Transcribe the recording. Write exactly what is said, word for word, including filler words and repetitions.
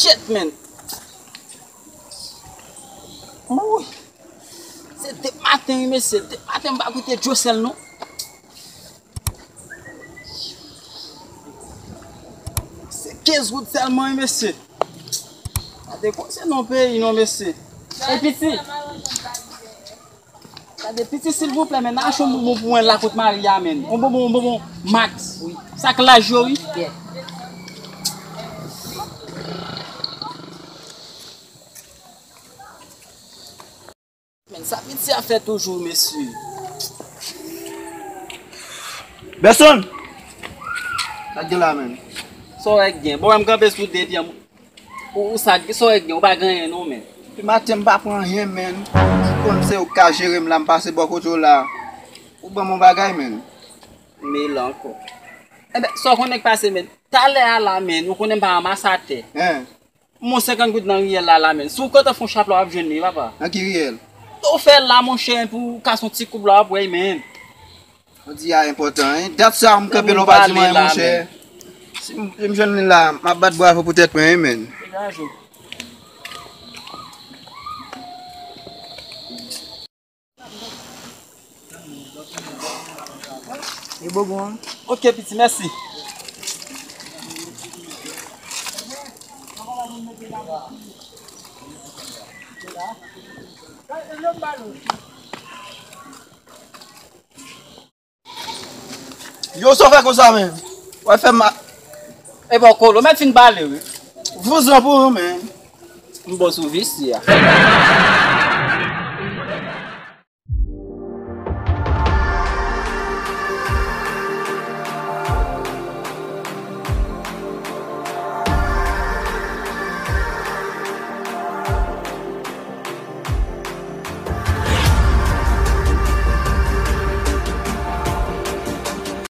Shit, man. Wouy. Se depi maten, wi, mesye. Depi maten, m pa goute djosèl, non. Se kenz goud sèlman, wi, mesye. Pa depanse non peyi, non, mesye. Ey, piti. Gade, piti, silvouplè, men, achte yon bonbon pou mwen la kot Maria, men. Yon bonbon, yon bonbon Max, wi. Sa k laj yo, wi. Yeah. Men, sa piti a fè toujou, mesye. Bèson! Sa k gen la, men? Sa w wè k gen? Bon, mwen, m kanpe sou de pye m. Ou, ou sa, sa w gen, ou pa gen anyen non, men. Depi maten m pa pran anyen, men. Ou konn se ou k ka jere m la, m pase bò kote w la. Ou ban m yon bagay, men. Men la ankò. Enben, sa w konnen k pase, men. Talè a la, men, ou konnen m pa ranmase atè. Hein? M wè senkant goud nan riyèl la, la, men. Si w kontan fè yon chap la, w ap jwenn li, papa. Nan ki riyèl? Ou fè la, monchè, pou w kase yon ti koub la, w ap wè, men. Jodi a enpòtan, hein? Dat sa m kanpe la, w pa di m anyen, monchè. Si m, si m jwenn li la, m ap bat bravo pou tèt mwen, wi, men. E bonbon an? Ok, piti, mèsi. Yo, sa w fè konsa, men? W ap fè m a... E bò kolo, mèt fin pale, wi. Vouzan pou ou, men. M bon sou visye a.